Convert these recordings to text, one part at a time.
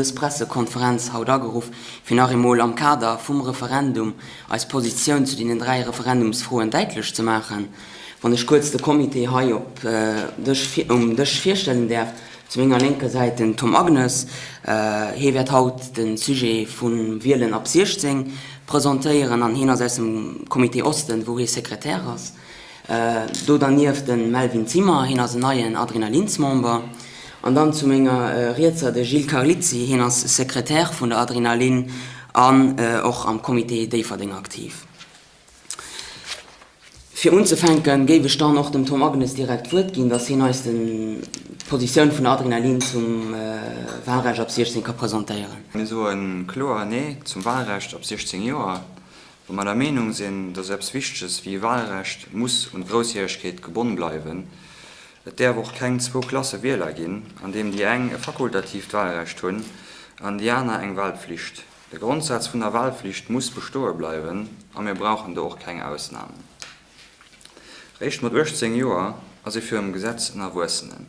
dës Pressekonferenz haut ageruff, fir nach eemol am Kader vum Referendum eis Positioun zu deenen 3 Referendumsfroen däitlech ze maachen. Wann ech kuerz de Comité hei op Dësch, um Dësch virstellen däerf, Zu menger lénker Säit den Tom Agnes. Hie wäert haut de Sujet vum Wielen ab 16 presentéieren an hien ass aus dem Comité Osten, wou hie Sekretär ass. Do dernieft de Melvin Zimmer, hien ass en neien Adrenalinsmember. An dann zu menger rietser de Gilles Carlizzi, hien ass Sekretär vun der Adrenalin an och am Comité Déifferdeng aktiv. Fir unzefänken, géif ech dann och dem Tom Agnes direkt d'Wuert ginn, dass hien eis d'Positioun vun der Adrenalin zum Wahlrecht ab 16 ka presentéieren. Mir soe kloer Nee zum Wahlrecht ab 16 Joer, well mer der Meenung sinn, dass eppes Wichteges wéi e Wahlrecht muss un d'Groussjäregkeet gebonn bleiwen. Et däerf och keng zwou Klasse Wieler ginn, an deem déi eng e fakultatiivt Wahlrecht hunn an déi aner eng Wahlpflicht. De Grondsaz vun der Wahlflicht muss bestoe bleiwen a mir brauchen do och keng Ausnahmen. Réischt mat 18 Joer ass ee virum Gesetz en Erwuessenen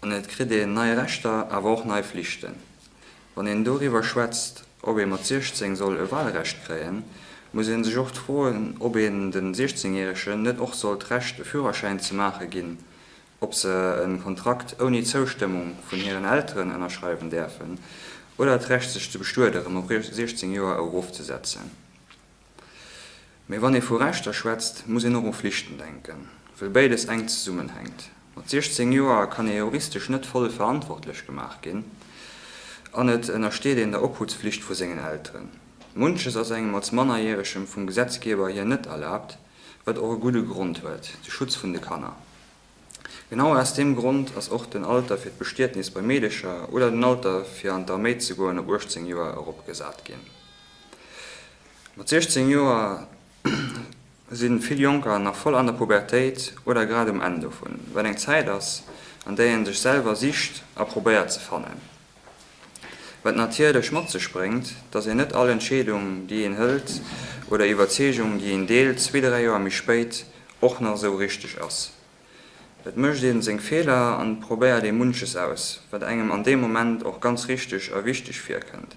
an et kritt een nei Rechter awer och nei Flichten. Wann een doriwwer schwätzt, ob ee mat 16 soll e Wahlrecht kréien, muss ee sech och froen, ob een de 16 Järegen net och soll d'Recht e Führerschäin ze maache ginn ob se e Kontrakt ouni Zoustëmmung vun hiren Elteren ënnerschreiwen däerfen oder d'Recht sech ze bestuede rëm op 16 Joer erofzesetzen. Mee wann ee vu Rechter schwätzt, muss een och u Flichten denken, wëll béides enk zesummenhänkt. Mat 16 Joer kann ee juristesch net voll verantwortlech gemaach ginn an et ënnersteet een der Obhutsflicht vu sengen Elteren. Munches ass engem als Mannerjäregem vum Gesetzgeber hier net erlaabt, wat och e gudde Grond huet, de Schutz vun de Kanner. Genau aus deem Grond ass och den Alter fir d'Bestietnis bei Meedecher oder den Alter fir an d'Arméi ze goen op 18 Joer eropgesat ginn. Mat 16 Joer si vill Jonker nach voll an der Pubertéit oder grad um Enn dovun, wat eng Zäit ass, an där ee sech selwer sicht a probéiert ze fannen. Wat natierlech mat sech bréngt, dass een net all Entscheedung, déi een hëlt, oder Iwwerzeegung, déi een deelt, zwee, dräi Joer méi spéit och nach esou richteg ass. Et mécht ee seng Feeler an et probéiert ee munches aus, wat engem an deem Moment och ganz richteg a wichteg virkënnt.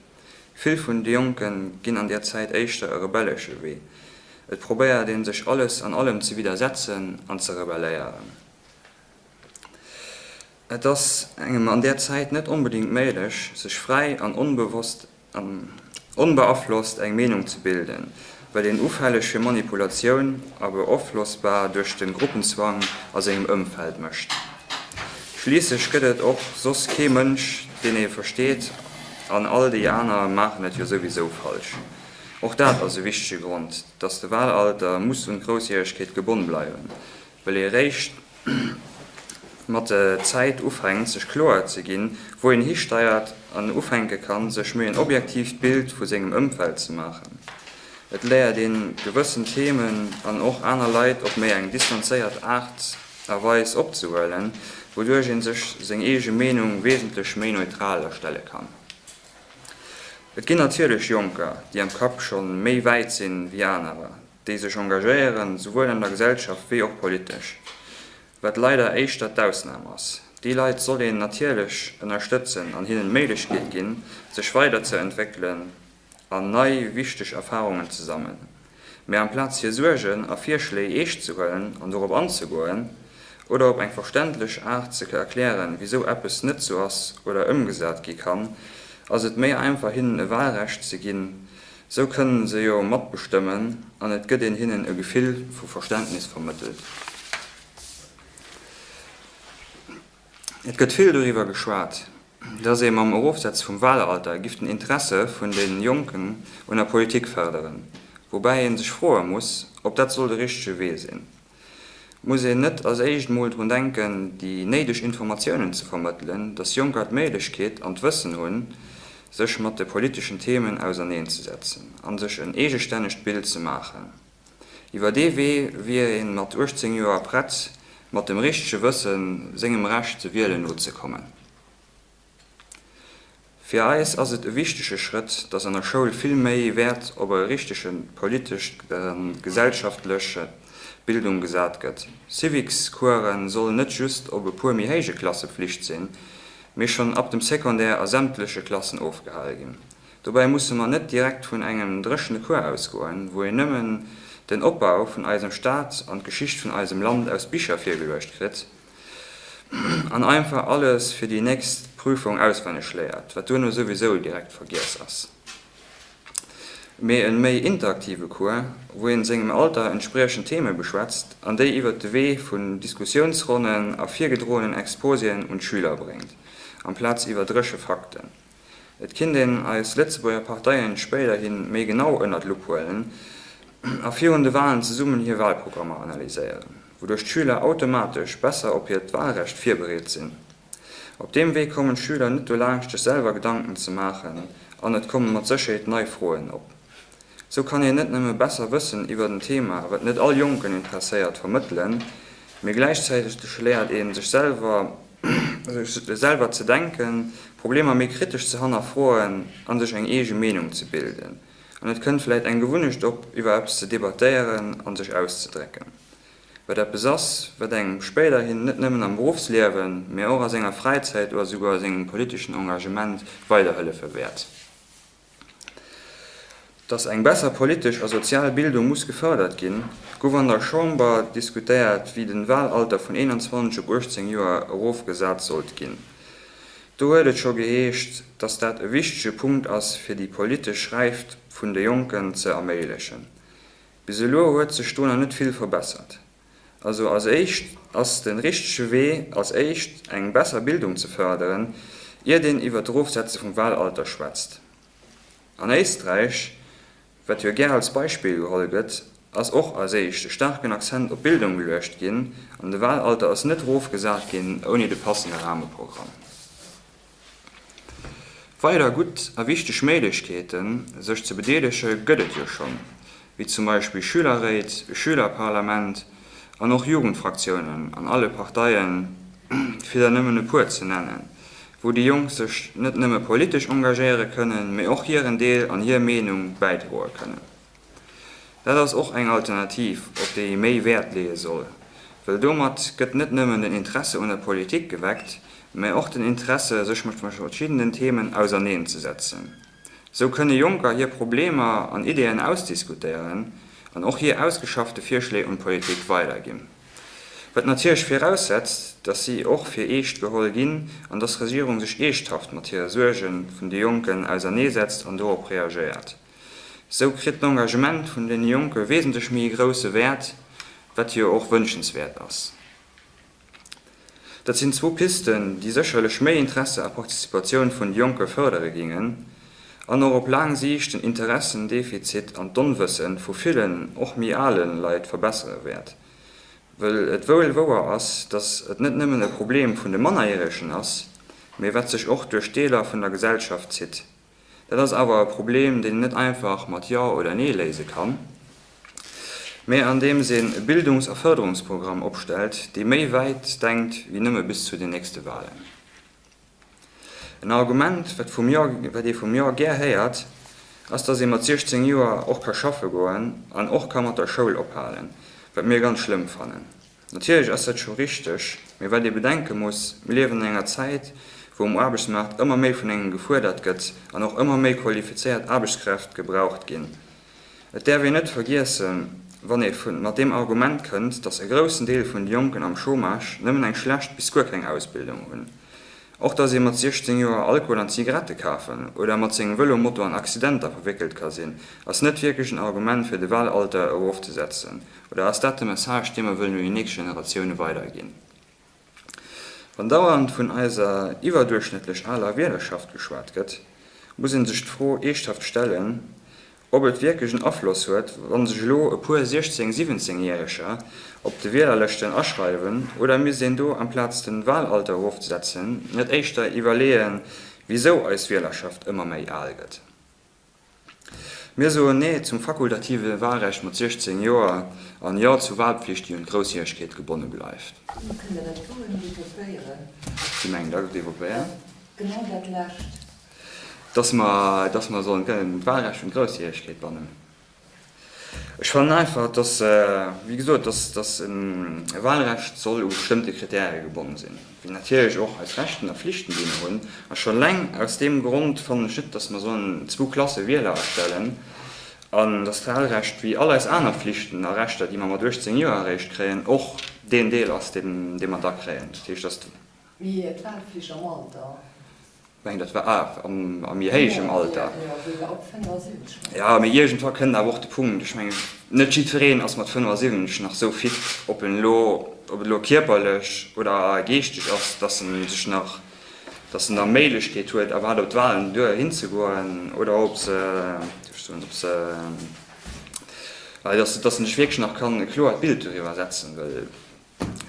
Vill vun de Jonke ginn an där Zäit éischter e rebellesche Wee. Et probéiert ee sech alles an allem ze widdersetzen an ze rebelléieren. Et ass engem an där Zäit net onbedéngt méiglech, sech fräi an onbewosst an onbeaflosst eng Meenung ze bilden, well een ufälleg fir Manipulatioun a beaflossbar duerch de Gruppenzwang a sengem Ëmfeld mécht. Schliisslech gëtt et och soss kee Mënsch, deen ee versteet an all déi aner maachen et jo souwisou falsch. Och dat ass e wichtege Grond, dass de Wahlalter muss un d'Groussjäregkeet gebonn bleiwen, well ee réischt mat der Zäit ufänkt sech kloer ze ginn, wou een histeiert an ufänke kann, sech méi en objektiivt Bild vu sengem Ëmfeld ze maachen. Et léiert een gewëssen Themen an och aner Leit op méi eng distanzéiert Aart a Weis opzehuelen, wouduerch een sech seng eege Meenung wesentlech méi neutral erstelle kann. Et ginn natierlech Jonker, déi am Kapp schonn méi wäit sinn wéi anerer, déi sech engagéieren, souwuel an der Gesellschaft wéi och politesch, wat leider éischter d'Ausnam ass. Déi Leit soll een natierlech ënnerstëtzen an hinnen d'Méiglechkeet ginn, sech weiderzeentwéckelen an nei, wichteg Erfarungen ze sammeln. Mä amplaz hir Suergen a Virschléi eescht ze huelen an dorop anzegoen oder op eng verständlech Aart ze erklären, wisou eppes net sou ass oder ëmgesat gi kann, ass et méi einfach hinnen e Wahlrecht ze ginn, Sou kënnen se jo matbestëmmen an et gëtt een hinnen e Gefill vu Verständnis vermëttelt. Et gëtt vill doriwwer geschwat, dass ee mam Erofsetze vum Wahlalter giff den Interesse vun de Jonken un der Politik fërderen, woubäi ee sech froe muss, ob dat soll de richtege Wee sinn. Muss een net als éischt mol drun denken, déi néideg Informatiounen ze vermëttelen, dass Jonker d'Méiglechkeet an d'Wëssen hunn, sech mat de politeschen Themen auserneenzesetzen an sech en eegestännegt Bild ze maachen? Iwwer dee Wee wier een mat 18 Joer prett, mat dem richtege Wëssen sengem Recht ze wielen nozekommen. Fir eis ass et e wichtege Schrëtt, dass an der Schoul vill méi Wäert op e richtege politesch a gesellschaftlech Bildung gesat gëtt. Civics-Coursen sollen net just op e puer méi héije Klasse Pflicht sinn. Mee schonn ab dem Secondaire a sämtleche Klassen ofgehale ginn. Dobäi musse mer net direkt vun engem dréchene Cours ausgoen, wou een nëmmen den Opbau vun eisem Staat an d'Geschicht vun eisem Land aus Bicher virgeluecht kritt an einfach alles fir déi nächst Prüfung auswenneg léiert, wat duerno souwisou direkt vergiess ass. Mee en méi interaktive Cours, wou een sengem Alter entspriechend Theme beschwätzt an déi iwwert de Wee vun Diskussiounsronnen a virgedroenen Exposéen un d'Schüler bréngt, amplaz iwwer dréche Fakten. Et kinnt een eis Lëtzebuerger Parteien spéiderhin méi genau ënner d'Lupp huelen a virun de Walen zesummen hir Walprogrammer analyséieren, wouduerch d'Schüler automatesch besser op hiert Walrecht virbereet sinn. Op deem Wee kommen d'Schüler net dolaanscht sech selwer Gedanken ze maachen an et komme mat Sécherheet nei Froen op. Sou kann een net nëmme besser Wëssen iwwert en Thema, wat net all Jonken interesséiert, vermëttelen, mee gläichzäiteg léiert een sech selwer selwer ze denken, Problemer méi kritesch ze hannerfroen an sech eng eege Meenung ze bilden. An et kënnt vläit eng Gewunnecht op, iwwer eppes ze debattéieren an sech auszedrécken. Wat eppes ass, wat engem spéiderhin net nëmmen am Beruffsliewen, mä och a senger Fräizäit oder souguer a sengem politeschen Engagement weiderhëllefe wäert. Dass eng besser politesch a sozial Bildung muss gefërdert ginn, gouf an der Chamber diskutéiert, wéi den Wahlalter vun 21 op 18 Joer erofgesat sollt ginn. Do huet et scho geheescht, dass dat e wichtege Punkt ass, fir déi politesch Räift vun de Jonken ze erméiglechen. Bis elo huet sech do nach net vill verbessert. Also als éischt ass de richtege Wee als éischt eng besser Bildung ze fërderen, iert een iwwer d'Erofsetze vum Wahlalter schwätzt. An Éisträich, wat jo gär als Beispill geholl gëtt, ass och als éischt e staarken Accent op Bildung geluecht ginn an de Wahlalter ass net erofgesat ginn ouni de passende Rahmeprogramm. Weider gutt a wichteg Méiglechkeeten, sech ze bedeelege gëtt et jo schonn, wéi zum Beispill Schülerréit, e Schülerparlament an och Jugendfraktiounen an alle Parteien, fir der nëmmen e puer ze nennen, wou déi Jonk sech net nëmme politesch engagéiere kënnen, mee och hiren Deel an hir Meenung bäidroe kënnen. Dat ass och eng Alternativ, op déi ee méi Wäert leeë soll, wëll domat gëtt net nëmmen den Interesse un der Politik geweckt, mä och den Interesse, sech mat verschiddenen Themen auserneenzesetzen. Sou kënne Jonker hir Problemer an Ideeën ausdiskutéieren an och hir ausgeschaffte Virschléi un d'Politik weiderginn. Wat natierlech viraussetzt, dass si och fir eescht geholl ginn an dass d'Regierung sech eeschthaft mat hire Suerge vun de Jonken auserneesetzt an dorop reagéiert. Sou kritt d'Engagement vun den Jonke wesentlech méi e grousse Wäert, wat jo och wënschenswäert ass. Dat sinn zwou Pisten, déi sécherlech méi Interesse a Participatioun vun de Jonke fërdere gingen an och op laang Siicht den Interessendefizit an d'Onwësse vu villen, och méi ale Leit verbessere wäert. Wëll et wuel wouer ass, datt et net nëmmen e Problem vun de Mannerjäregen ass, mee wat sech och duerch Deeler vun der Gesellschaft zitt. Dat ass awer e Problem, deen een net einfach mat Jo oder Nee léise kann, mä andeems een e Bildungs a Fërderungsprogramm opstellt, dee méi wäit denkt wéi nëmme bis zu den nächste Wahlen. En Argument, wat vum Jo, wat ee vum Jo gär héiert, ass, dass ee mat 16 Joer och ka schaffe goen an och ka mat der Schoul ophalen, wat mir ganz schlëmm fannen. Natierlech ass dat scho richteg, mee wat ee bedenke muss, Mir liewen an enger Zäit, wou um Aarbechtsmaart ëmmer méi vun engem gefuerdert gëtt an och ëmmer méi qualifizéiert Aarbechtskräft gebraucht ginn. Et däerf een net vergiessen, wann ee mat deem Argument kënnt, datt e groussen Deel vun de Jonken am Chômage nëmmen eng schlecht bis guer keng Ausbildung hunn. Och datt ee mat 16 Joer Alkohol an Zigarette kafen oder mat sengem Vëlomoto an Accidenter verwéckelt ka sinn, ass net wierklech en Argument fir de Wahlalter erofzesetzen. Oder ass dat de Message, dee mer wëllen un déi nächst Generatioune weiderginn? Wann dauernd vun eiser iwwerduerchschnëttlech aler Wielerschaft geschwat gëtt, muss ee sech d'Fro eeschthaft stellen, ob et wierklech en Afloss huet, wa sech elo e puer 16 17 Järeger op de Wielerlëschten aschreiwen, oder misst een do, amplaz de Wahlalter erofzesetzen, net éischter iwwerleeën, wisou eis Wielerschaft ëmmer méi al gëtt? Mir soen Nee zum fakultative Wahlrecht mat 16 Joer an Jo zu Wahlpflicht, déi un d'Groussjäregkeet gebonne bleift. Kënnt Der dat do emol developpéieren? Wéi mengt Der developpéieren? Genau dat lescht. Dass mer, dass mer sollen d'Wahlrecht un d'Groussjäregkeet bannen. Ech fannen einfach, dass, wéi gesot, dass, dass e Wahlrecht soll u bestëmmte Kritäre gebonne sinn, wéi natierlech och eis Rechten a Flichten, déi mer hunn. A scho eleng aus deem Grond fannen ech net, dass mer sollen zwou Klasse Wieler erstellen an dass d'Wahlrecht, wéi all eis aner Flichten a Rechter, déi mer mat 18 Joer eréischt kréien, och deen Deel ass, deen, dee mer da kréien. Dat heescht, dass. Mee d'Wahlflicht am Alter. Mengen dat war a a méi héijem Alter. Jo, mee iergendwa kënnt awer och de Punkt, ech mengen net jiddwereen ass mat 75 nach esou fit, ob en elo, ob et elo kierperlech oder geeschteg ass, datt en sech nach, datt en da Méiglechkeet huet iwwerhaapt op d'Wahlen duer hinzegoen oder ob se, wéi soll ech soen, ob se, datt datt en sech wierklech nach kann e kloert Bild doriwwer setzen, well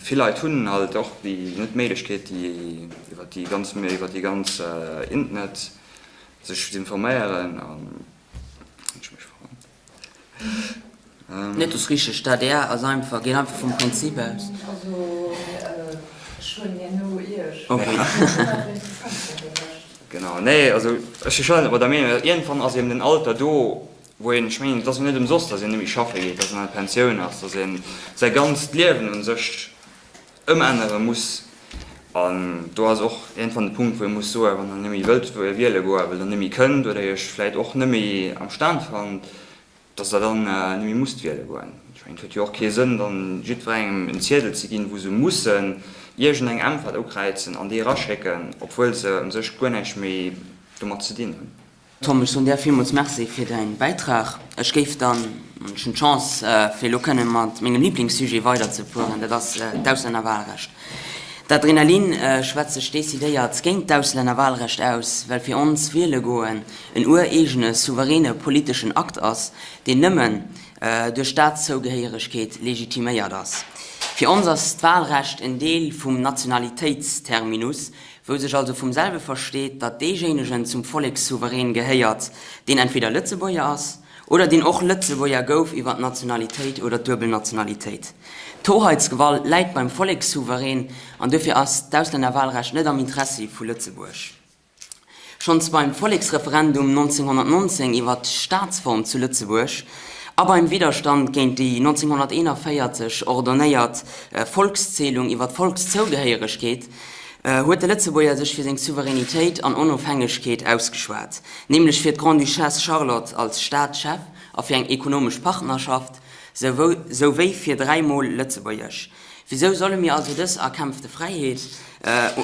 Vill Leit hunn halt och déi net d'Méiglechkeet déi iwwer déi ganz iwwer déi ganz Internet sech z'informéieren an ech mech verrannt. Net ass richteg, d'ADR ass einfach, geet einfach vum Prinzip aus. Also ech huelen herno iech. Ok. Genau, nee also ech si schonn awer der Meenung, iergendwann ass eben den Alter do Wou een, ech mengen, et ass jo net ëmsoss, datt een net méi schaffe geet, datt een an d'Pensioun ass, datt ee säi ganzt Liewen u sech ëmännere muss. An do ass och iergendwann de Punkt, wou ee muss soen, wann Der net méi wëllt wiele goen, well Der net méi kënnt oder Iech vläicht och net méi am Stand fannt, datt Der dann net méi musst wiele goen. Ech mengen, et huet jo och kee Sënn, dann jiddwerengem en Ziedel ze ginn, wou se mussen iergendeng Äntwert ukräizen an déi eraschécken, obwuel se u sech guer näischt méi domat ze dinn hunn. Tom, ech soen där villmools Merci fir däin Bäitrag. Ech géif dann, an ech hunn d'Chance fir elo kënne mat mengem Liblingssujet weiderzefueren, dat ass d'Auslännerwahlrecht. D'Adrenalin schwätzt sech decidéiert géint d'Auslännerwahlrecht aus, well fir ons wiele goen en ureegene souveräne politeschen Akt ass, deen nëmmen duerch Staatszougehéieregkeet legitiméiert ass. Fir ons ass d'Wahlrecht en Deel vum Nationalitéitsterminus, wou sech also vum selwe versteet, datt deejéinegen zum Vollekssouverän gehéiert, deen entweder Lëtzebuerger ass oder deen och Lëtzebuerger gouf iwwer d'Nationalitéit oder d'duebel Nationalitéit. D'Hoheitsgewalt läit beim Vollekssouverän an duerfir ass d'Auslännerwahlrecht net am Interessi vu Lëtzebuerg. Schonns beim Volleksreferendum 1919 iwwer d'Staatsform zu Lëtzebuerg a beim Widderstand géint déi 1941 ordonnéiert Volkszählung iwwer d'Volkszougehéieregkeet huet de Lëtzebuerger sech fir seng Souveränitéit an Onofhängegkeet ausgeschwat, nämlech fir d'Grande-Duchesse Charlotte als Staatschef a fir eng ekonomesch Partnerschaft, souwéi fir dräimol Lëtzebuergesch. Wisou solle mir also dës erkämpfte Fräiheet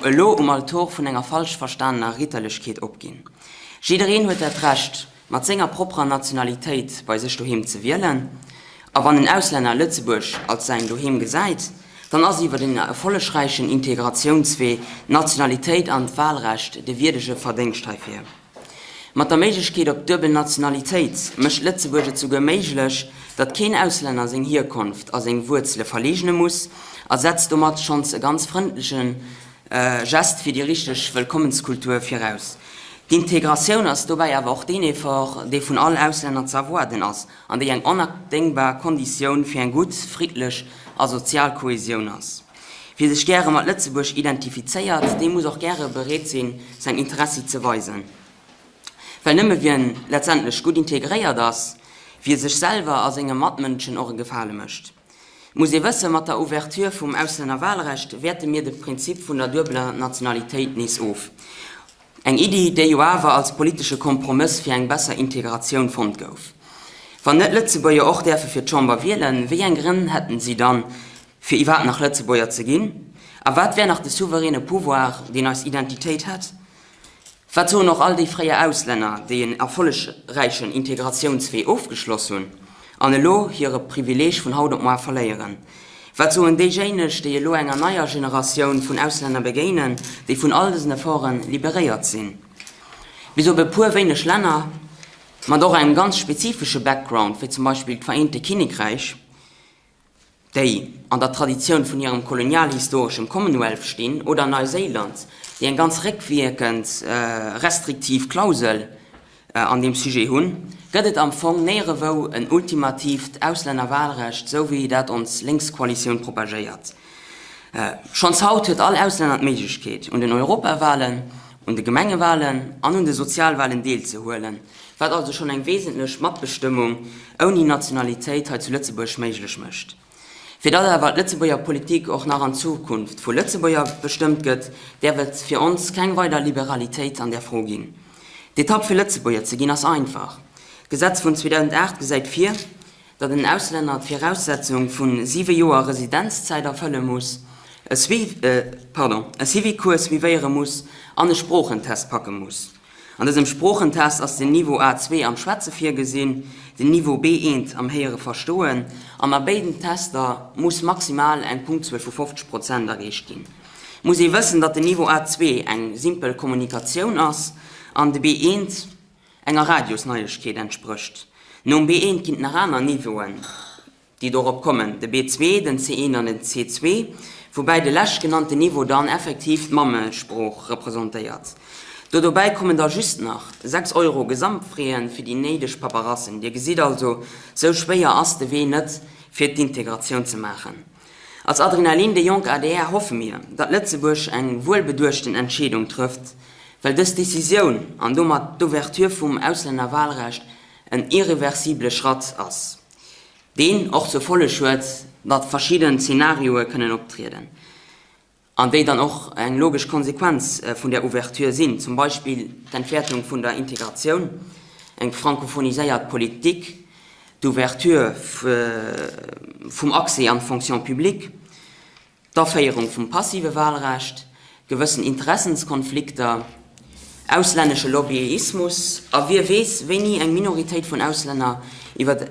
elo um Altor vun enger falsch verstanener Ritterlechkeet opginn? Jiddereen huet dat Recht, mat senger propperer Nationalitéit bei sech doheem ze wielen. A wann en Auslänner Lëtzebuerg als säin Doheem gesäit, dann ass iwwer en erfollegräichen Integratiounswee d'Nationalitéit an d'Wahlrecht de wierdege Verdéngscht heifir. Mat der Méiglechkeet op d'duebel Nationalitéit mécht Lëtzebuerg et souguer méiglech, datt keen Auslänner seng Hierkonft a seng Wuerzele verleegne muss a setzt domat schonns e ganz frëndleche Gest fir déi richteg Wëllkommenskultur viraus. D'Integratioun ass dobäi awer och deen Effort, dee vun all Auslänner ze erwaarden ass an déi eng onabdéngbar Konditioun fir eng gutt, friddlech a sozial Kohesioun ass. Wie sech gäre mat Lëtzebuerg identifizéiert, dee muss och gäre bereet sinn, säin Interessi ze weisen. Well nëmme wien letztendlech gutt integréiert ass, wie sech selwer a senge Matmënschen och e Gefale mécht. Muss ee wëssen, mat der Ouverture vum Auslännerwahlrecht wäerte mir de Prinzip vun der duebeler Nationalitéit nees of. Eng Iddi, déi jo awer als politesche Kompromëss fir eng besser Integratioun fonnt gouf. Wann Net-Lëtzebuerger och däerfe fir d'Chamber wielen, wéi eng Grënn hätten si dann, fir iwwerhaapt nach Lëtzebuerger ze ginn? A wat wär nach de souveräne Pouvoir, deen eis Identitéit hätt? Wat soen och all déi fréier Auslänner, déi en erfollegräichen Integratiounswee ofgeschloss hunn an elo hire Privileeg vun haut op moar verléieren? Wat soen déijéineg, déi elo enger neier Generatioun vun Auslänner begéinen, déi vun all dësen Efforte liberéiert sinn? Bis op e puer wéineg Länner, mat och engem ganz spezifesche Background, wéi zum Beispill d'Vereente Kinnekräich, déi an der Traditioun vun hirem kolonialhistoreschem Commonwealth stinn, oder Neiséiland, déi eng ganz réckwierkend restriktiv Klausel an deem Sujet hunn, gëtt et am Fong néierewou en ultimatiivt Auslännerwahlrecht, sou wéi dat ons Lénkskoalitioun propagéiert. Schonns haut huet all Auslänner d'Méiglechkeet, un den Europawahlen. un de Gemengewahlen an un de Sozialwahlen deelzehuelen, wat also schonn eng wesentlech Matbestëmmung ouni Nationalitéit hei zu Lëtzebuerg méiglech mécht. Fir datt awer d'Lëtzebuerger Politik och nach an Zukunft vu Lëtzebuerger bestëmmt gëtt, däerf et fir ons keng weider Liberalitéit an där Fro ginn. D'Etapp fir Lëtzebuerger ze ginn ass einfach. D'Gesetz vun 2008 gesäit vir, datt en Auslänner d'Viraussetzung vu siwe Joer Residenzzäit erfëlle muss, e Civic-Cours suivéiere muss an e Sproochentest packe muss. An dësem Sproochentest ass den Niveau A2 am Schwätze virgesinn, den Niveau B1 am Héiere-Verstoen an a béiden Tester muss maximal eng Punktzuel vu 50 Prozent erreecht ginn. Muss ee wëssen, datt den Niveau A2 eng simpel Kommunikatioun ass an de B1 enger Radiosneiegkeet entsprécht. Nom B1 ginn et nach aner Niveauen. déi dorop kommen, de B2, den C1 an den C2, woubäi de leschtgenannten Niveau dann effektiv d'Mammesprooch representéiert. Do dobäi kommen da just nach 6 Euro Gesamtfraie fir déi néideg Paperassen. Dir gesitt also, sou schwéier ass de Wee net, fir d'Integratioun ze maachen. Als Adrenalin déi jonk adr hoffe mir, datt Lëtzebuerg eng wuelbeduechten Entscheedung trëfft, well dës Decisioun an domat d'Ouverture vum Auslännerwahlrecht en irreversible Schratt ass. deen och zur Folleg huet, datt verschidden Zenarioe kënnen optrieden an déi dann och eng logesch Konsequenz vun där Ouverture sinn, zum Beispill d'Entwäertung vun der Integratioun, eng francophoniséiert Politik, d'Ouverture vum Accès an d'Fonction publique. d'Aféierung vum passive Wahlrecht, gewëssen Interessenskonflikter, auslännesche Lobbyismus a wie weess, wéini eng Minoritéit vun Auslänner iwwer,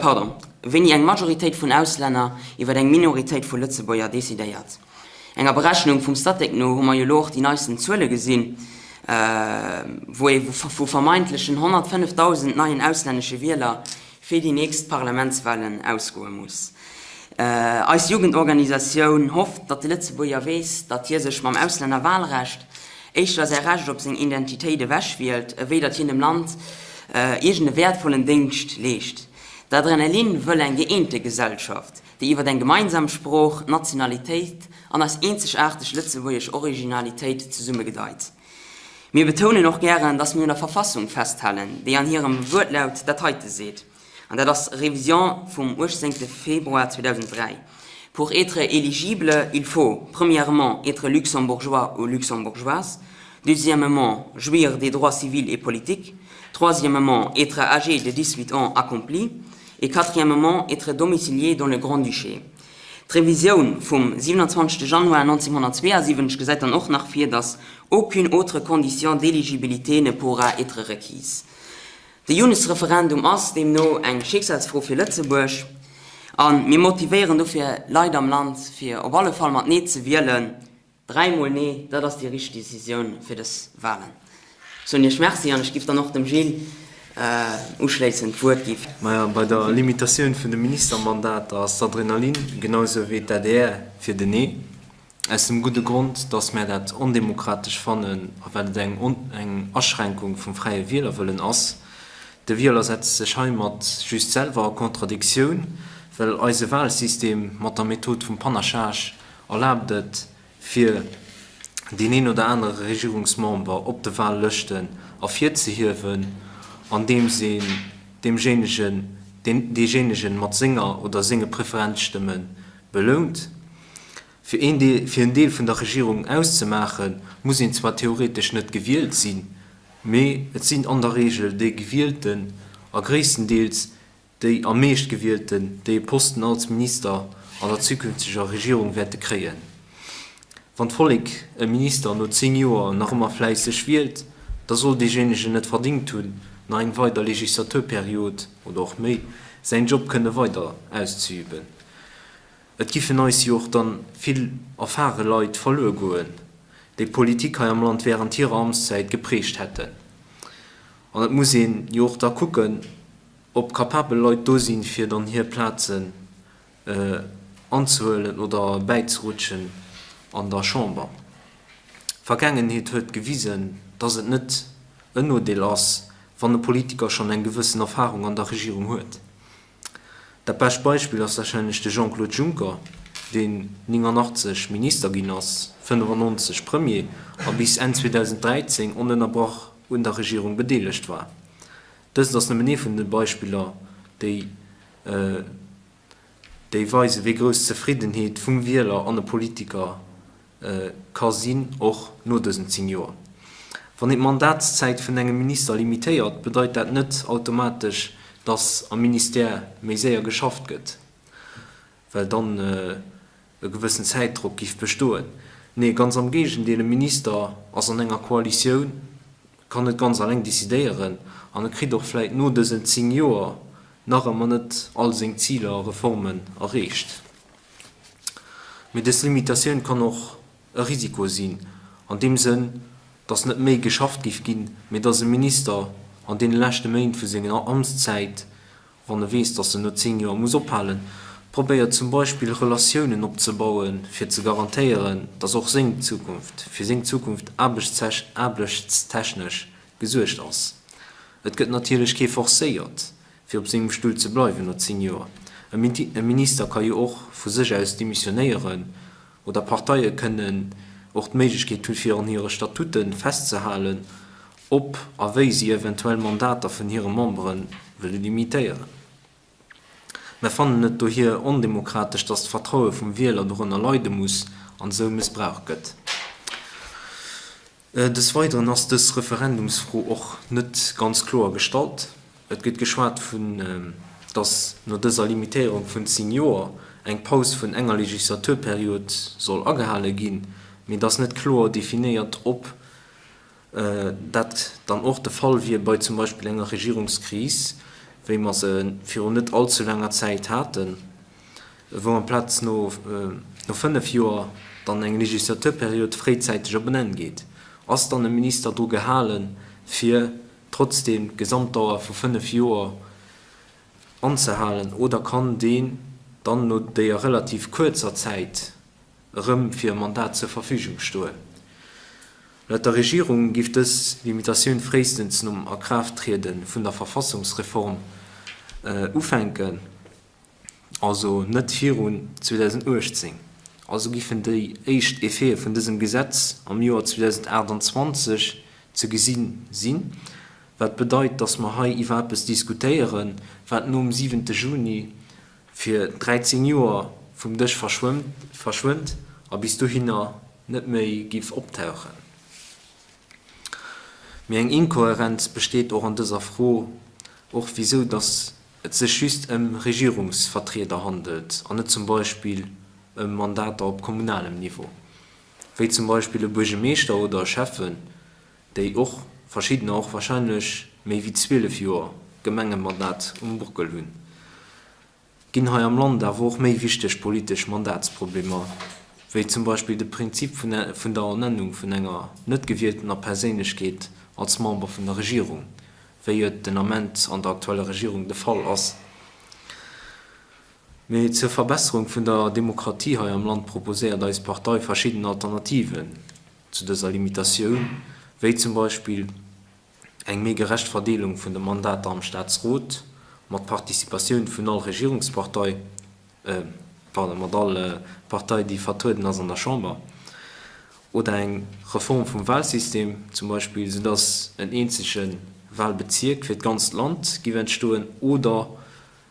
pardon, wéini eng Majoritéit vun Auslänner iwwer eng Minoritéit vu Lëtzebuerger decidéiert. Enger Berechnung vum Statec no hu mer jo elo och déi neisten Zuele gesinn, wou ee vu vermeintlechen 105.000 neien auslännesche Wieler fir déi nächst Parlamentswahlen ausgoe muss. Eis Jugendorganisatioun hofft, datt de Lëtzebuerger weess, datt hie sech mam Auslännerwahlrecht éischter säi Recht op seng Identitéit ewechwielt, ewéi datt hien dem Land iergend e wäertvollen Déngscht leescht. D'Adrenalin wëll eng gëeente Gesellschaft, déi iwwer eng gemeinsam Sprooch, Nationalitéit an eis eenzegaarteg lëtzebuergesch Originalitéit zesumme gedeit. Mir betounen och gären, dass mir un der Verfassung festhalen, déi an hirem Wuertlaut dat heite seet, an dat ass Révision vum 18. Februar 2003, Pour être éligible, il faut, premièrement, être Luxembourgeois ou Luxembourgeoise, deuxièmement, jouir des droits civils et politiques, troisièmement, être âgé de 18 ans accomplis et, quatrièmement, être domicilié dans le Grand-Duché. D'Revisioun vum 27 Januar 1972 gesäit dann och nach vir, datt aucune autre condition d'éligibilité ne pourra être requise. De Junesreferendum ass deemno eng Schicksalsfro fir Lëtzebuerg a mir motivéieren dofir Leit am Land, fir op alle Fall mat Nee ze wielen. Dräimol Nee, dat ass déi richteg Decisioun fir dës Wahlen. Ech soen Iech Merci an ech giff dann och dem Gilles uschléissend d'Wuert gi. Maja, bei der Limitatioun vun de Ministermandater ass d'Adrenalin, genau esou wéi d'ADR, fir den Nee. Aus dem gudde Grond, datt mär dat ondemokratesch fannen a well et eng eng Aschränkung vum fräie Wielerwëllen ass. De Wieler setzt sech heimat just selwer a Contradictioun, well eise Wahlsystem mat der Method vum Panachage Erlaabt et, fir deen een oder anere Regierungsmember op de Wahllëschten ervirzehiewen, andeems een deemjéinegen, deejéinegen mat senger oder senge Preferenzstëmme belount. Fir een Deel, fir en Deel vun der Regierung auszemaachen, muss een zwar theoretesch net gewielt sinn, mee et sinn an der Regel déi Gewielten a gréisstendeels déi am meeschtgewielten, déi e Posten als Minister an der zukünfteger Regierung wäerte kréien. Wann d'Vollek e Minister no 10 Joer nach ëmmer fläisseg wielt, da soll deejéinegen et verdingt hunn, nach eng weider Legislaturperiod, oder och méi, säin Job kënne weider auszeüben. Et giffen eis jo och dann vill erfahre Leit verluer goen, déi d'Politik hei am Land während hirer Amtszäit geprägt hätten. An et muss een jo och da kucken, ob kapabel Leit do sinn, fir dann hir Plazen anzehuelen oder bäizerutschen an der Chamber. D'Vergaangenheet huet gewisen, dass et net en Nodeel ass, wann e Politiker schonn eng gewëssen Erfahrung an der Regierung huet. Dat bescht Beispill ass warscheinlech de Jean-Claude Juncker, deen 89 Minister ginn ass, 95 Premier a bis Enn 2013 onënnerbrach un der Regierung bedeelegt war. Dëst ass nëmmen ee vun de Beispiller, déi déi weisen, wéi grouss d'Zefriddenheet vum Wieler an e Politiker ka sinn, och no dësen 10 Joer. Wann een d'Mandatszäit vun engem Minister limitéiert, bedeit dat net automatesch, dass am Ministère méi séier geschafft gëtt, well dann e gewëssen Zäitdrock giff bestoen. Nee, ganz am Géigendeel, e Minister ass an enger Koalitioun, kann net ganz alleng decidéieren an e kritt och vläit no dësen 10 Joer nach ëmmer net all seng Ziler a Reformen erreecht. Mee dës Limitatioun kann och e Risiko sinn, an deem Sënn, datt net méi geschafft géif ginn, mee datt e Minister an deene leschte Méint vu senger Amtszäit, wann e weess, datt en no 10 Joer muss ophalen, probéiert zum Beispill Relatiounen opzebauen, fir ze garantéieren, datt och seng Zukunft, fir seng Zukunft aarbechtstechnesch gesuergt ass. Et gëtt natierlech kee forcéiert, fir op sengem Stull ze bleiwen no 10 Joer. E Minister ka jo och vu sech aus demissionéieren oder Parteie kënnen och d'Méiglechkeet hunn, fir an hire Statute festzehalen, ob a wéi si eventuell Mandater vun hire Membere wëlle limitéieren. Mer fannen et dohier ondemokratesch, datt d'Vertraue vum Wieler dorënner leide muss an esou mëssbraucht gëtt. Des Weideren ass dës Referendumsfro och net ganz kloer gestallt. Et gëtt geschwat vun, datt no dëser Limitéierung vun 10 Joer eng Paus vun enger Legislaturperiod soll agehale ginn, mee et ass net kloer definéiert, ob dat dann och de Fall wier bei zum Beispill enger Regierungskris, wéi mer se virun net allze laanger Zäit haten. wou amplaz no 5 Joer dann eng Legislaturperiod fréizäiteg op en Enn geet, ass dann e Minister dru gehalen, fir trotzdeem d'Gesamtdauer vu 5 Joer anzehalen, oder kann deen dann no deeër relativ kuerzer Zäit erëm fir e Mandat zur Verfügung stoen? Laut der Regierung giff dës Limitatioun fréistens nom Akraafttriede vun der Verfassungsreform ufänken. also net virun 2018, also giffen déi éischt Effete vun dësem Gesetz am Joer 2028 ze gesi sinn, wat bedeit, dass mer hei iwwer eppes diskutéieren, wat nom siwente Juni fir 13 Joer vum Dësch verschwënnt a bis dohinner net méi giff optauchen. Mee eng Inkohärenz besteet och an dëser Fro, och wisou dass et sech just ëm Regierungsvertrieder handelt an net zum Beispill ëm Mandater op kommunalem Niveau, wéi zum Beispill e Buergemeeschter oder e Schäffen, déi och, verschiddener och wahrscheinlech méi wéi 12 Joer Gemengemandat um Bockel hunn. Ginn hei am Land awer och méi wichteg politesch Mandatsproblemer, wéi zum Beispill de Prinzip vun der Ernennung vun enger net gewieltener Perséinlechkeet als Member vun der Regierung, wéi et den Ament an der aktueller Regierung de Fall ass. Mee zur Verbesserung vun der Demokratie hei am Land proposéiert eis Partei verschidden Alternativen zu dëser Limitatioun, wéi zum Beispill, Eng méi gerecht Verdeelung vun de Mandater am Staatsrot, mat Participatioun vun all Regierungspartei, pardon, mat all Partei, déi vertrueden ass an der Chamber, oder eng Reform vum Wahlsystem zum Beispill, soudass en eenzege Wahlbezierk fir d'ganzt Land giff entstoen, oder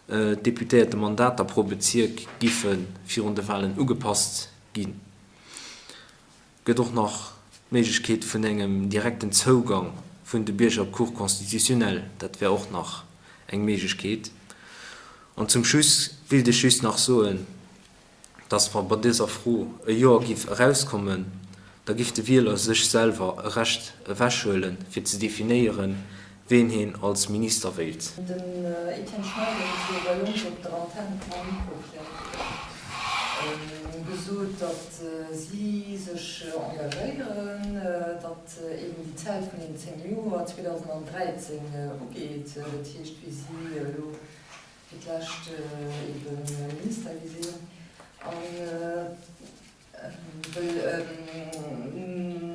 d'Deputéiertemandater pro Bezierk giffe virun de Wahlen ugepasst ginn. Gëtt och nach d'Méiglechkeet vun engem direkten Zougang vun de Bierger op d'Cour constitutionnelle, dat wär och nach eng Méiglechkeet. An zum Schluss wéilt ech just nach soen, dass wa bei dëser Fro e Jo giff erauskommen, da giff de Wieler sech selwer e Recht ewechhuelen, fir ze definéieren, ween heen als Minister wéilt. Den Etienne Schneider huet jo bei ons op der Antenn mam Mikro virun gesot, datt si sech engagéieren, datt eben déi Zäit vun den 10 Joer 2013 ugeet, dat heescht wéi si elo fir d'lescht ebe Minister gi sinn. Well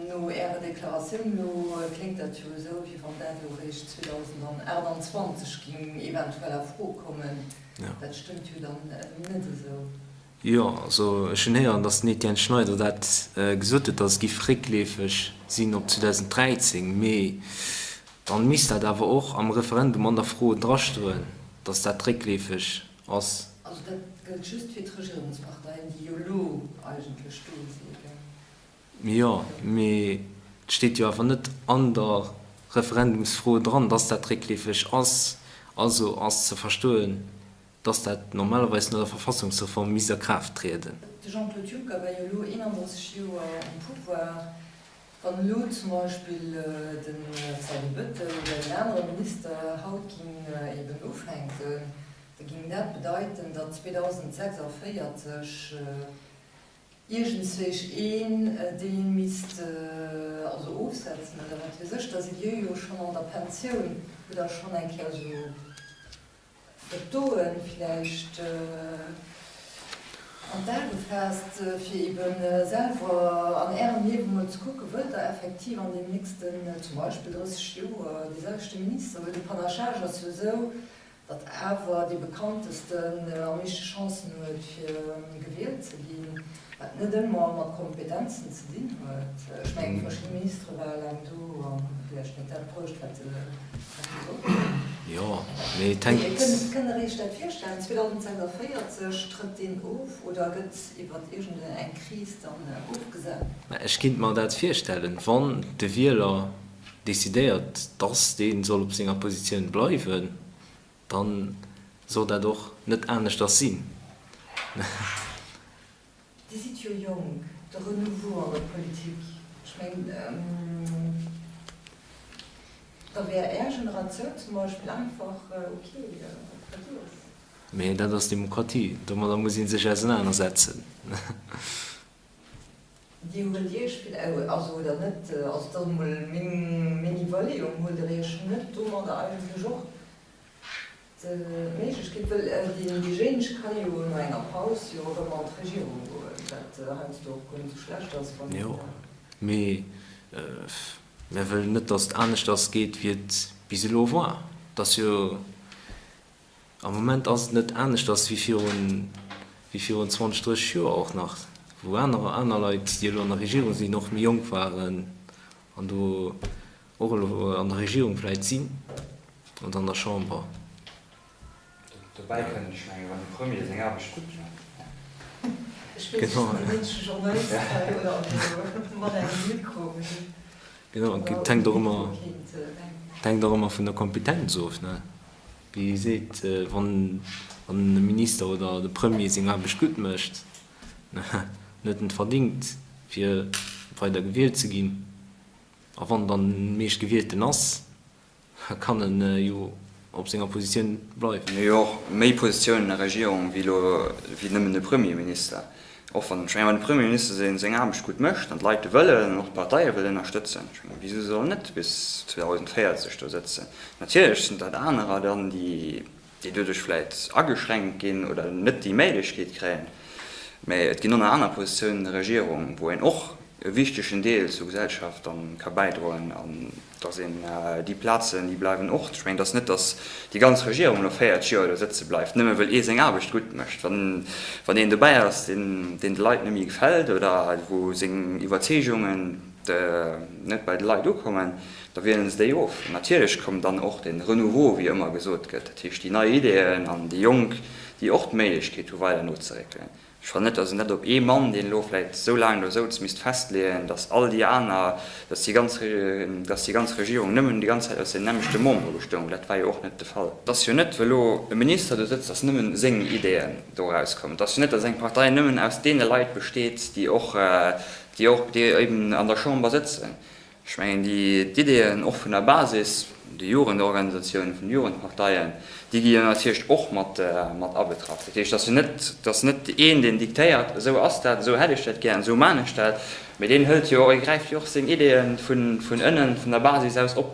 no Ärer Deklaratioun elo kléngt dat jo esou, wéi wann dat elo eréischt 2028 géing eventuell a Fro kommen. Dat stëmmt jo dann net esou. Jo, also ech hunn héieren, datt den Etienne Schneider dat gesot huet, datt et géif réckleefeg sinn op 2013, mee dann misst dat awer och am Referendum an der Fro drastoen, datt dat réckleefeg ass. Also dat gëllt just fir d'Regierungsparteien, déi jo elo eigentlech do si, gell? Jo, mee et steet jo awer net an der Referendumsfro dran, datt dat réckleefeg ass. Also ass ze verstoen, dass dat normalerweis no der Verfassungsreform misst a Kraaft trieden. De Jean-Claude Juncker war jo elo 31 Joer um Pouvoir. Wann elo zum Beispill de Xavier Bettel oder een anere Minister haut ging eben ufänken, da ging dat bedeiten, datt 2046 iergendzwéich een dee misst also ofsetzen oder wat weess ech. Da sidd Dir jo schonn an der Pensioun, hutt Der schonn eng Kéier esou dat doen vläicht an d'A gefaasst, fir ebe selwer an Ärem Liewe mol ze kucken, wëllt Der effektiv an deem nächsten zum Beispill 30 Joer dee selwechte Minister, well de Panachage ass jo esou, datt awer dee Bekanntesten am meeschte Chancen huet fir gewielt ze ginn, wat net ëmmer mat Kompetenzen ze dinn huet. Ech mengen, verschidde Ministere ware laang do an hu vläicht net dat bruecht, wat se sollten. Jo, mee et hänkt. Kënnt Der Iech dat virstellen, 2046 trëtt deen of oder gëtt iwwer iergend eng Kris dann ofgesat? Mä ech kinnt mer dat virstellen, wann de Wieler decidéiert, dass dee soll op senger Positioun bleiwen, Dann soll dat och net aneschters sinn. Dir sidd jo jonk, de Renouveau an der Politik, ech mengen, da wär Är Generatioun zum Beispill einfach ok, vergiess. Mee dat ass Demokratie, domadder muss ee sech ausenanersetzen. Dir huelt Iech vill, also oder net, also dat ass emol meng Iwwerleeung, huelt Der Iech net domadder eigentlech och d'Méiglechkeet, wëll deen deejéinege ka jo no enger Paus jo erëm an d'Regierung goen, wat heiansdo och guer net esou schlecht ass, wann een. Jo, mee mär wëllen net, datt et aneschters geet, wéi et bis elo war. Et ass jo, am Moment ass et net aneschters wéi virun, wéi virun 20, 30 Joer och nach, wou aner, aner Leit, déi elo an der Regierung sinn, och méi jonk waren an do och elo an der Regierung vläit sinn oder an der Chamber. Dobäi kënnt, ech mengen, wann de Premier seng Aarbecht gutt mécht. Ech weess, ech sinn deen eenzege Journalist hei, oder also mat engem Mikro, mee. Genau, et hänkt och ëmmer, et hänkt och ëmmer vun der Kompetenz of, ne? Wéi ee seet, wann e Minister oder de Premier seng Aarbecht gutt mécht, dann huet en et verdingt, fir weider gewielt ze ginn. A wann dann den meescht Gewielten ass, kann en jo op senger Positioun bleiwen. Mir hu jo och méi Positiounen an der Regierung wéi elo, wéi nëmmen de Premierminister. Och wann, ech mengen, wann de Premierminister seng, seng Aarbecht gutt mécht an d'Leit e wëllen an och d'Parteie wëllen ënnerstëtzen, ech mengen, wisou soll en net bis 2040 do sëtzen? Natierlech sinn dat anerer dann, déi, déi doduerch vläit ageschränkt ginn oder net déi Méiglechkeet kréien. Mä et ginn och nach aner Positiounen an der Regierung, wou een och e wichtegen Deel zur Gesellschaft dann ka bäidroen an dass een déi Plazen, déi bleiwen och. Ech mengen, et ass net, dass déi ganz Regierung elo 40 Joer do sëtze bleift, nëmme wëll ee seng Aarbecht gutt mécht. Wann, wann een dobäi ass, deen, deen de Leit net méi gefält oder wou seng Iwwerzeegungen net bei de Leit ukommen, Da wielen se déi of. Natierlech koum dann och de Renouveau, wéi ëmmer gesot gëtt, dat heescht déi nei Ideeën an déi Jonk, déi och d'Méiglechkeet hu weider nozeréckelen. Ech fannen net, datt een dat op ee Mann, deen elo vläicht esou laang do souz, misst festleeën, datt all déi aner, datt déi ganz, datt déi ganz Regierung nëmmen déi ganz Zäit aus den nämmlechte Membere bestoung. Dat war jo och net de Fall. Et ass jo net, well elo e Minister do sëtzt, datt nëmmen seng Ideeën do erauskommen. Et ass jo net, datt eng Partei nëmmen aus deene Leit besteet, déi och, déi och, déi eben an der Chamber sëtzen. Ech mengen, déi d'Ideeën och vun der Basis, de Jugendorganisatiounen, vun de Jugendparteien, déi gi jo natierlech och mat abetraff. Dat heescht, et ass jo net, et ass net een, deen diktéiert, esou ass dat, esou hätt ech dat gär an esou maan ech dat, mee deen hëlt jo och, e gräift jo och seng Ideeën vun ënnen, vun der Basis aus op.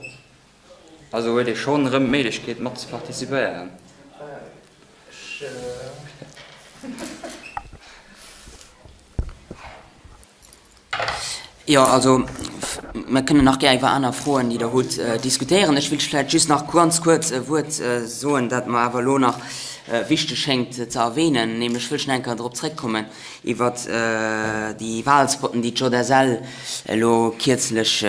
Also huet ee schonn erëm d'Méiglechkeet mat ze participéieren. Jo, also mir kënnen nach gär iwwer aner Froen, déi Der hutt, diskutéieren. Ech wéilt vläicht just nach ganz kuerz e Wuert soen, dat mer awer elo nach. wichteg schéngt ze erwähnen, nämlech wëll ech nach eng Kéier drop zréckkommen iwwert déi Wahlspotten, déi d'JSL elo kierzlech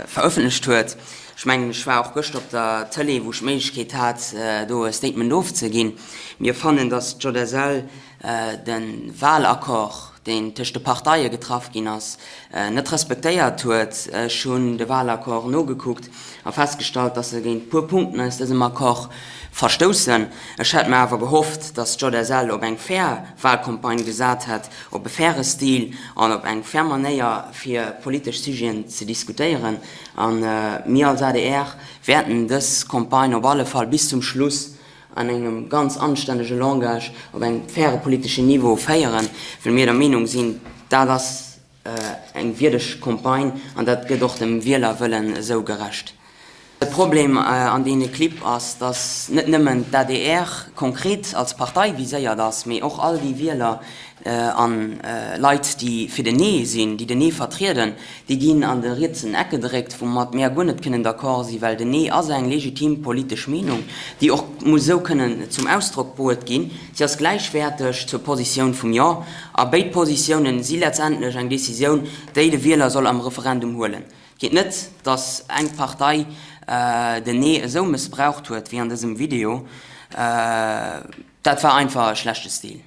verëffentlecht huet. Ech mengen, ech war och gëschter op der Tëlee, wou ech d'Méiglechkeet hat, do e Statement ofzeginn. Mir fannen, dass d'JSL de Wahlaccord, deen tëscht de Parteie getraff ginn ass, net respektéiert huet. Ech hunn de Wahlaccord nogekuckt a festgestallt, dass se géint e puer Punkten aus dësem Accord verstoussen. Ech hätt mer awer gehofft, dass d'JSL op eng fair Wahlcampagne gesat hätt, op e faire Stil an op eng fair Manéier, fir politesch Sujeten ze diskutéieren. A mir als adr wäerten dës Campagne op alle Fall bis zum Schluss an engem ganz anstännege Langage op engem faire politeschen Niveau féieren, well mir der Meenung sinn, dat ass eng wierdeg Campagne an dat gëtt och dem Wielerwëllen esou gerecht. De Problem an deene Clibb ass, datt net nëmmen d'ADR konkret als Partei viséiert ass, mee och all déi Wieler a Leit, déi fir den Nee sinn, déi den Nee vertrieden, déi ginn an de rietsen Eck gedréckt, woumat mär guer net kënnen d'accord sinn, well den Nee ass eng legitim politesch Meenung, déi och muss esou kënnen zum Ausdrock bruet ginn. Si ass gläichwäerteg zur Positioun vum Jo, a béid Positiounen si letztendlech eng Décisioun, déi de Wieler soll am Referendum huelen. Et geet net, datt eng Partei den Nee esou mëssbraucht huet wéi an dësem Video. Dat war einfach e schlechte Stil.